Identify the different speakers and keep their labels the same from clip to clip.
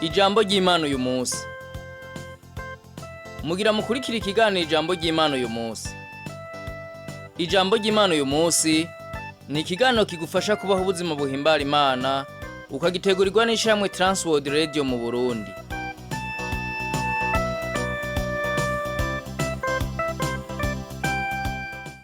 Speaker 1: Ijambo ry'Imana uyu munsi. Mugira mukurikira ikiganiro Ijambo ry'Imana uyu munsi. Ijambo ry'Imana uyu munsi ni ikiganiro kigufasha kubaho ubuzima buhimbara Imana, ukagitegurirwa n'ishirahamwe Transworld Radio mu Burundi.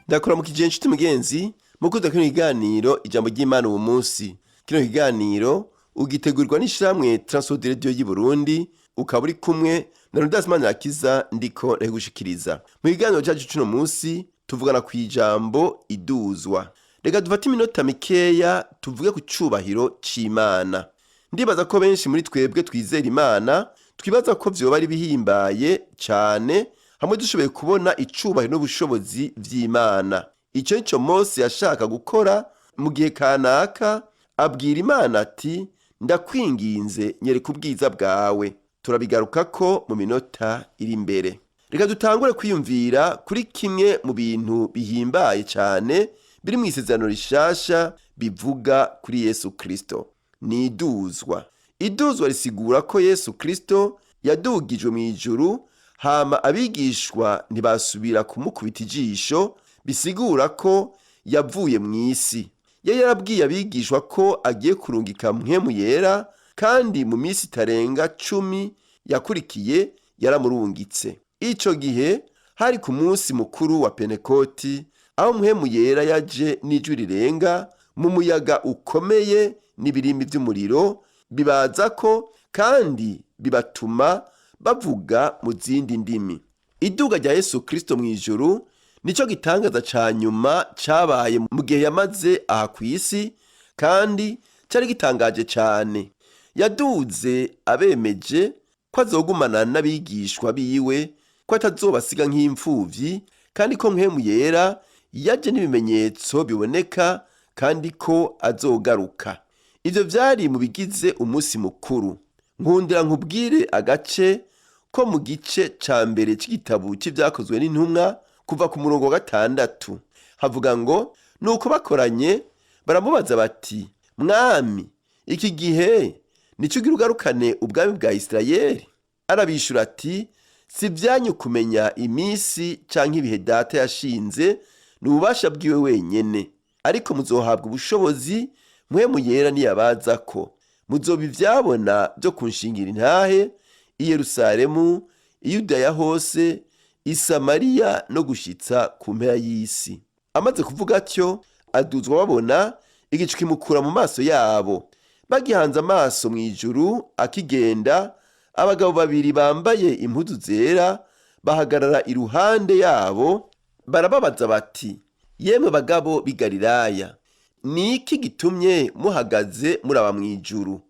Speaker 2: Ndakuramukije inshuti mugenzi mukuza kino kiganiro Ijambo ry'Imana uwu munsi. Kino kiganiro ugitegurirwa n'ishirahamwe Transworld Radio y'i Burundi, ukaba uri kumwe na Rudas Manirakiza ndiko ndabigushikiriza. Mu kiganiro cacu cuno munsi tuvugana kw'ijambo iduzwa. Reka dufate iminota mikeya tuvuge ku cubahiro c'Imana. Ndibaza ko benshi muri twebwe twizera Imana twibaza ko vyoba ari bihimbaye cane hamwe dushoboye kubona icubahiro n'ubushobozi vy'Imana. Ico nico Mose yashaka gukora mu gihe kanaka, abwira Imana ati: "Ndakwinginze, nyereka ubwiza bwawe." Turabigarukako mu minota iri imbere. Reka dutangure kwiyumvira kuri kimwe mu bintu bihimbaye cane biri mu isezerano rishasha bivuga kuri Yesu Kristo. Ni iduzwa. Iduzwa risigura ko Yesu Kristo yadugijwe mu ijuru, hama abigishwa ntibasubira kumukubita ijisho, bisigura ko yavuye mu isi. Yari yarabwiye abigishwa ko agiye kurungika Mpwemu Yera, kandi mu minsi itarenga 10 yakurikiye yaramurungitse. Ico gihe hari ku munsi mukuru wa Pentekoti, aho Mpwemu Yera yaje n'ijwi rirenga mu muyaga ukomeye n'ibirimi vy'umuriro bibazako, kandi bibatuma bavuga mu zindi ndimi. Iduga rya Yesu Kristo mw'ijuru nico gitangaza ca nyuma cabaye mu gihe yamaze aha kw'isi, kandi cari gitangaje cane. Yaduze abemeje ko azogumana n'abigishwa biwe, ko atazobasiga nk'imfuvyi, kandi ko Mpwemu Yera yaje n'ibimenyetso biboneka, kandi ko azogaruka. Ivyo vyari mu bigize umunsi mukuru. Nkundira nkubwire agace ko mu gice ca mbere c'igitabo c'Ivyakozwe n'Intumwa, kuva ku murongo wa 6, havuga ngo: "Nuko bakoranye baramubaza bati: 'Mwami, iki gihe nico ugira ugarukane ubwami bwa Isirayeli?' Arabishura ati: 'Si ivyanyu kumenya iminsi canke ibihe Data yashinze, ni ububasha bwiwe wenyene. Ariko muzohabwa ubushobozi Mpwemu Yera niyabazako, muzoba ivyabona vyo kunshingira intahe i Yerusalemu, i Yudaya hose, i Samariya no gushitsa ku mpera y'isi.' Amaze kuvuga atyo, aduzwa babona, igicu kimukura mu maso yabo. Bagihanze amaso mw'ijuru akigenda, abagabo babiri bambaye impuzu zera bahagarara iruhande yabo, barababaza bati: 'Yemwe bagabo b'i Galilaya, ni iki gitumye muhagaze muraba mw'ijuru?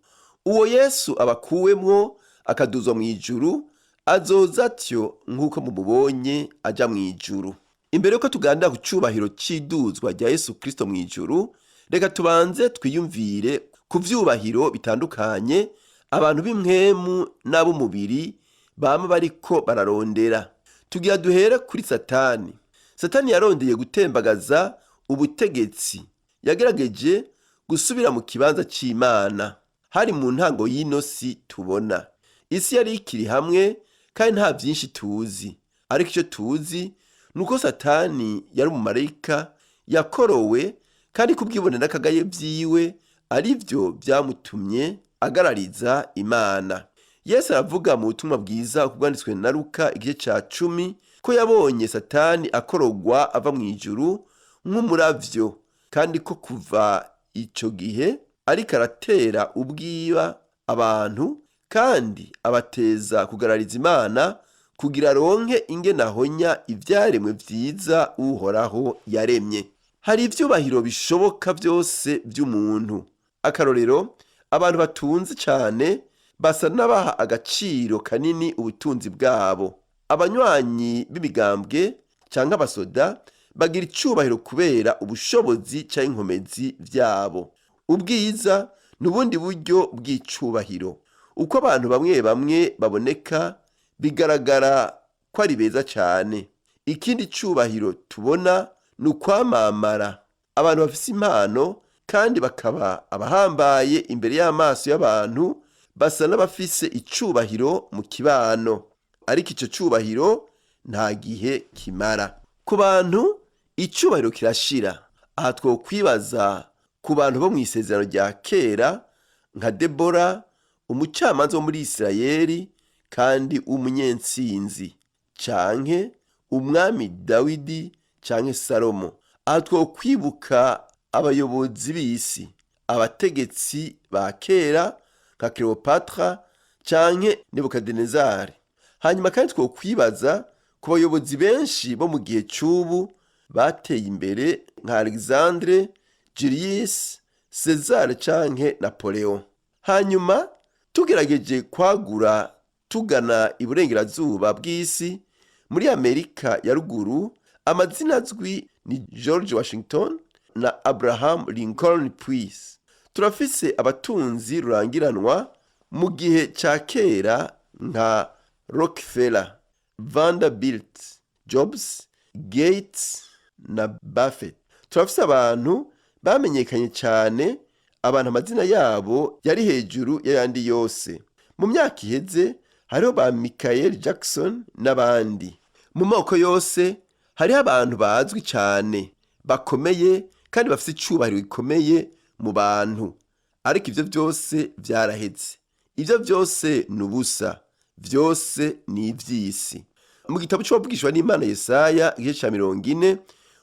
Speaker 2: Uwo Yesu abakuwemwo akaduzwa mw'ijuru azoza atyo nk'uko mumubonye aja mw'ijuru.'" Imbere yuko tuganira ku cubahiro c'iduzwa rya Yesu Kristo mw'ijuru, reka tubanze twiyumvire ku vyubahiro bitandukanye abantu b'impwemu n'ab'umubiri bama bariko bararondera. Tugira duhere kuri Satani. Satani yarondeye gutembagaza ubutegetsi, yagerageje gusubira mu kibanza c'Imana. Hari mu ntango y'ino si tubona. Isi yari ikiri hamwe kandi nta vyinshi tuzi, ariko ico tuzi nuko Satani yari umumarayika yakorowe, kandi kubwibone n'akagaye vyiwe arivyo vyamutumye agarariza Imana. Yesu aravuga mu butumwa bwiza uko bwanditswe na Luka igice ca 10 ko yabonye Satani akorogwa ava mw'ijuru nk'umuravyo, kandi ko kuva ico gihe ariko aratera ubwiba abantu, kandi abateza kugarariza Imana kugira aronke ingene ahonya ivyaremwe vyiza Uhoraho yaremye. Hari ivyubahiro bishoboka vyose vy'umuntu. Akarorero, abantu batunze cane basa n'abaha agaciro kanini ubutunzi bwabo. Abanywanyi b'imigambwe canke abasoda bagira icubahiro kubera ubushobozi canke inkomezi vyabo. Ubwiza ni ubundi buryo bw'icubahiro. Uko abantu bamwe bamwe baboneka bigaragara ko ari beza cane. Ikindi cubahiro tubona ni ukwamamara. Abantu bafise impano kandi bakaba abahambaye imbere y'amaso y'abantu Basa n'abafise icubahiro mu kibano, ariko ico cubahiro nta gihe kimara. Ku bantu icubahiro kirashira. Aha twokwibaza ku bantu bo mu isezerano rya kera nka Debora, umucamanza wo muri Isirayeli kandi w'umunyentsinzi, canke umwami Dawidi canke Salomo. Aha twokwibuka abayobozi b'isi, abategetsi ba kera nka Cleopatra canke Nebukadinezari. Hanyuma kandi twokwibaza ku bayobozi benshi bo mu gihe c'ubu bateye imbere nka Alexandre, Julius Cesar canke Napoleon. Hanyuma tugerageje kwagura tugana iburengerazuba bw'isi, muri Amerika ya ruguru, amazina azwi ni George Washington na Abraham Lincoln Puis. Turafise abatunzi rurangiranwa mu gihe ca kera nka Rockefeller, Vanderbilt, Jobs, Gates na Buffett. Turafise abantu bamenyekanye cyane, abantu amazina yabo yari hejuru y'ayandi yose. Mu myaka iheze hariho ba Michael Jackson n'abandi. Mu moko yose hariho abantu bazwi cyane, bakomeye kandi bafite icubahiro gikomeye mu bantu, ariko ivyo byose vyaraheze. Ivyo byose ni ubusa, byose ni ivy'isi. Mu gitabo c'uwavugishwa n'Imana Yesaya, igice ca 40,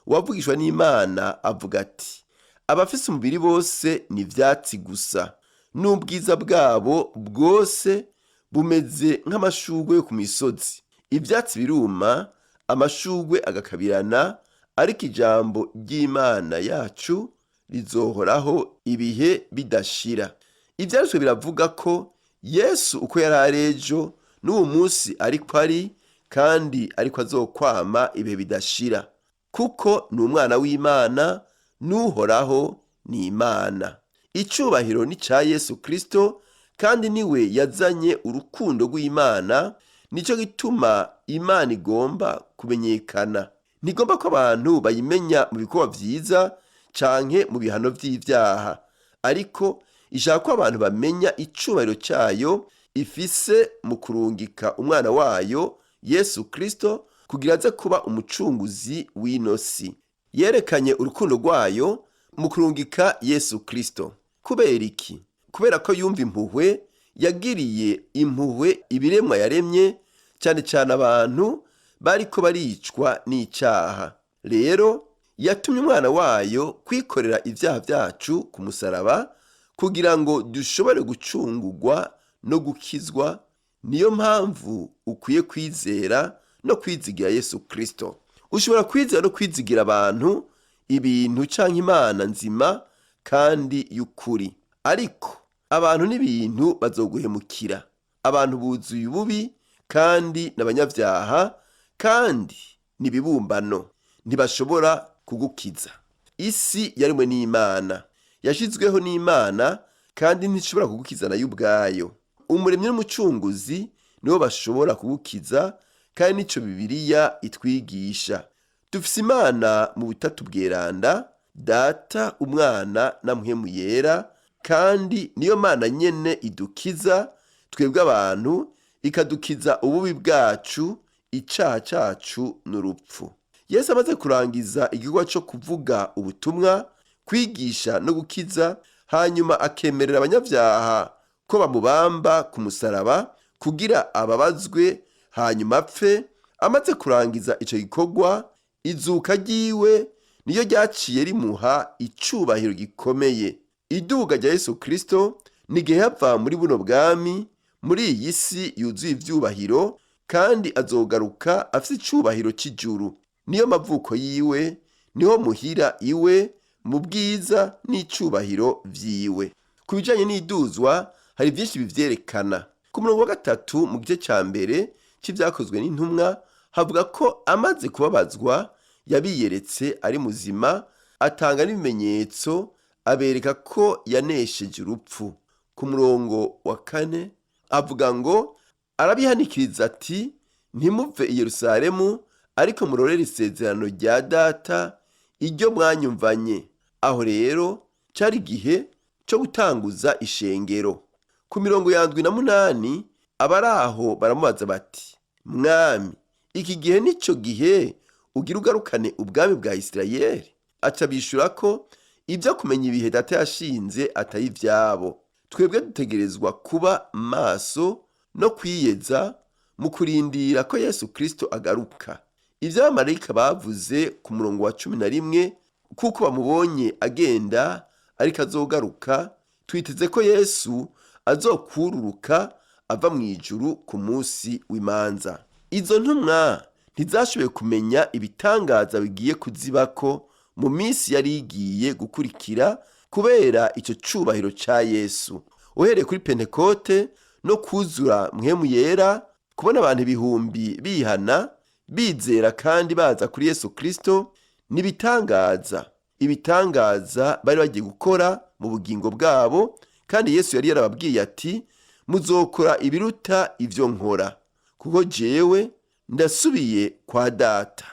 Speaker 2: uwavugishwa n'Imana avuga ati: abafise umubiri bose ni ivyatsi gusa, n'ubwiza bwabo bwose bumeze nk'amashurwe yo ku misozi. Ivyatsi biruma, amashurwe agakabirana, ariko ijambo ry'Imana yacu rizohoraho ibihe bidashira. Ivyanditswe biravuga ko Yesu uko yari ari ejo n'uwo munsi ariko ari, kandi ariko azokwama ibihe bidashira, kuko ni umwana w'Imana, n'Uhoraho ni Imana. Icubahiro ni ca Yesu Kristo, kandi niwe yazanye urukundo rw'Imana. Nico gituma Imana igomba kumenyekana. Ntigomba ko abantu bayimenya mu bikorwa vyiza canke mu bihano vy'ivyaha, ariko ishaka ko abantu bamenya icubahiro cayo ifise mu kurungika umwana wayo Yesu Kristo kugira aze kuba umucunguzi w'ino si. Yerekanye urukundo rwayo mu kurungika Yesu Kristo. Kubera iki? Kubera ko yumva impuhwe, yagiriye impuhwe ibiremwa yaremye, cyane cyane abantu bariko baricwa n'icaha. Rero yatumye umwana wayo kwikorera ibyaha byacu ku musaraba kugira ngo dushobore gucungurwa no gukizwa. Niyo mpamvu ukwiye kwizera no kwizigira Yesu Kristo. Ushobora kwizera no kwizigira abantu, ibintu canke Imana nzima kandi y'ukuri, ariko abantu n'ibintu bazoguhemukira. Abantu buzuye ububi kandi n'abanyabyaha kandi n'ibibumbano, ntibashobora kugukiza. Isi yaremwe n'Imana, yashizweho n'Imana, kandi ntishobora kugukiza nayo ubwayo. Umuremyi n'umucunguzi nibo bashobora kugukiza, kandi nico Bibiliya itwigisha. Dufise Imana mu butatu bweranda, Data, Umwana na Mpwemu Yera, kandi niyo Mana nyene idukiza twebwe abantu, ikadukiza ububi bwacu, icaha cacu n'urupfu. Yesu amaze kurangiza igikorwa co kuvuga ubutumwa, kwigisha no gukiza, hanyuma akemerera abanyabyaha ko bamubamba ku musaraba kugira ababazwe hanyuma apfe. Amaze kurangiza ico gikorwa, izuka ryiwe niyo ryaciye rimuha icubahiro gikomeye. Iduga rya Yesu Kristo ni igihe yava muri buno bwami, muri iyi si yuzuye ivyubahiro, kandi azogaruka afise icubahiro c'ijuru. Niyo mavuko yiwe, niho muhira iwe, mu bwiza n'icubahiro vyiwe. Ku bijanye n'iduzwa hari vyinshi bivyerekana. Ku murongo wa 3 mu gice ca 1 c'ivyakozwe n'intumwa havuga ko amaze kubabazwa yabiyeretse ari muzima, atanga n'ibimenyetso abereka ko yanesheje urupfu. Ku murongo wa 4 avuga ngo arabihanikiriza ati: ntimuve i Yerusalemu, ariko murorere isezerano rya Data iryo mwanyumvanye. Aho rero cari igihe co gutanguza ishengero. Ku mirongo ya 7 na 8, abari aho baramubaza bati: "Mwami, iki gihe nico gihe ugira ugarukane ubwami bwa Isirayeli?" Aca bishura ko ibyo kumenya ibihe Data yashinze atari ivyabo. Twebwe dutegerezwa kuba maso no kwiyeza mu kurindira ko Yesu Kristo agaruka. Ibyo abamarayika bavuze ku murongo wa 11, kuko bamubonye agenda ariko azogaruka. Twiteze ko Yesu azokururuka ava mu ijuru ku munsi w'imanza. Izo ntumwa ntizashoboye kumenya ibitangaza bigiye kuzibako mu minsi yari igiye gukurikira kubera icyo cubahiro ca Yesu. Uhereye kuri Pentekote no kuzura Mpwemu Yera, kubona abantu ibihumbi bihana, bizera kandi baza kuri Yesu Kristo, nibitangaza, ibitangaza bari bagiye gukora mu bugingo bwabo. Kandi Yesu yari yarababwiye ati: "Muzokora ibiruta ivyo nkora, kuko jewe ndasubiye kwa Data."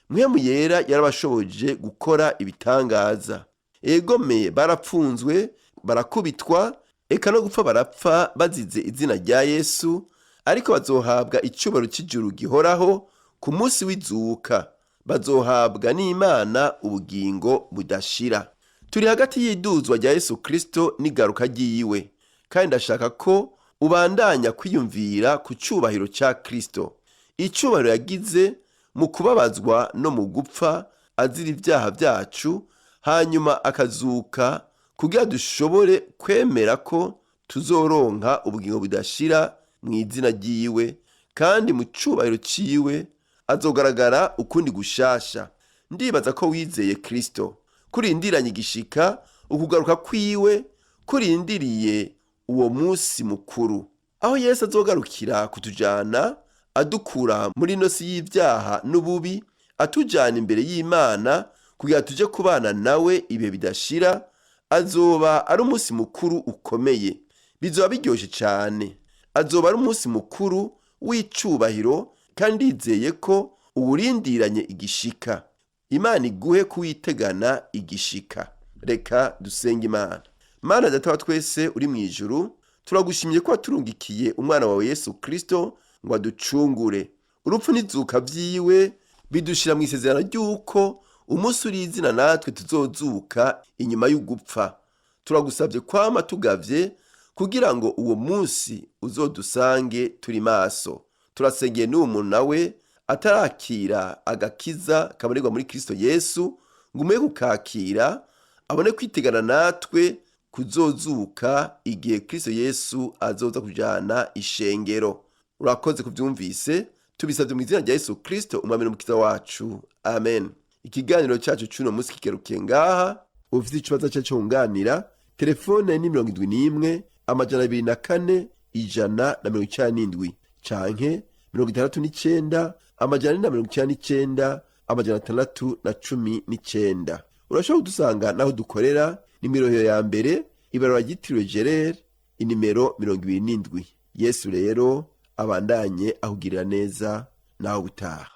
Speaker 2: Mpwemu Yera yarabashoboje gukora ibitangaza. Egome, barapfunzwe, barakubitwa, eka no gupfa barapfa bazize izina rya Yesu, ariko bazohabwa icyubahiro cy'ijuru gihoraho ku munsi w'izuka. Bazohabwa n'Imana ubugingo budashira. Turi hagati y'iduzwa rya Yesu Kristo n'igaruka ryiwe, kandi ndashaka ko ubandanya kwiyumvira ku cyubahiro cya Kristo, icyubahiro yagize mu kubabazwa no mu gupfa azira ibyaha byacu, hanyuma akazuka kugira dushobore kwemera ko tuzoronka ubugingo budashira mu izina ryiwe. Kandi mu cyubahiro ciwe azogaragara ukundi gushasha. Ndibaza ko wizeye Kristo, kurindiranye igishika ukugaruka kwiwe, kurindiriye uwo munsi mukuru aho Yesu azogarukira kutujana, adukura muri ino si y'ibyaha n'ububi, atujana imbere y'Imana kugira tuje kubana nawe ibihe bidashira. Azoba ari umunsi mukuru ukomeye, bizoba biryoshye cyane. Azoba ari umunsi mukuru w'icubahiro, kandi ndizeye ko uwurindiranye igishika. Imana iguhe kuwitegana igishika. Reka dusenge Imana. Mana Data wa twese uri mu ijuru, turagushimye ko waturungikiye umwana wawe Yesu Kristo ngo aducungure. Urupfu n'izuka vyiwe bidushira mu isezerano ry'uko umunsi uri izina natwe tuzozuka inyuma y'ugupfa. Turagusabye kwama tugavye kugira ngo uwo munsi uzodusange turi maso. Turasengeye n'uwo muntu nawe atarakira agakiza kabonerwa muri Kristo Yesu, ngo umuhe kukakira, abone kwitegana natwe kuzozuka igihe Kristo Yesu azoza kujana ishengero. Urakoze kubyumvise, tubisabye mu izina rya Yesu Kristo, umwami n'umukiza wacu, amen. Ikiganiro cyacu cy'uno munsi kigarukiye ngaha. Ufite ikibazo cyacu wunganira, telefone ni 71 204 197 canke 69 499 619. Urashobora kudusanga n'aho dukorera, nimero ya mbere, ibarura ryitiriwe Gerere, inimero 27. Yesu rero abandanye ahugirira neza. Naho gutaha.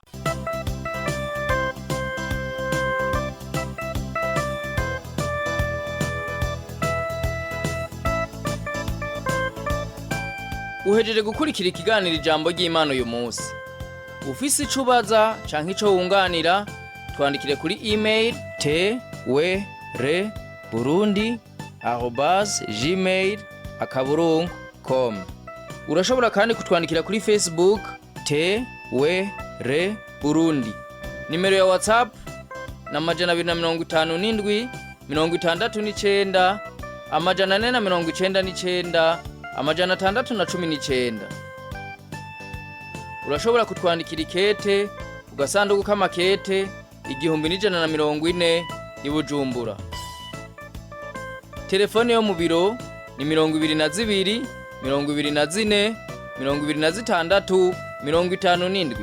Speaker 1: Uhejeje gukurikira ikiganiro Ijambo ry'Imana uyu munsi. Ufise ico ubaza canke ico wunganira, twandikire kuri email twrburundi@gmail.com. Urashobora kandi kutwandikira kuri Facebook TWR Burundi. Nimero ya WhatsApp na 257 69 499 619. Urashobora kutwandikira ikete ku gasanduku k'amakete 1140 i Bujumbura. Telefone yo mu biro ni 22 24 26 57.